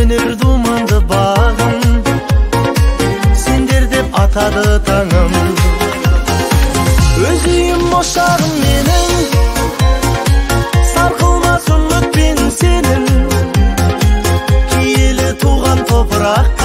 Мені бір думанды бағым, сендер деп атады таңым. Өз үйім ошағым менің, сарқылмас үміт пен сенім. Киелі туған топырақ.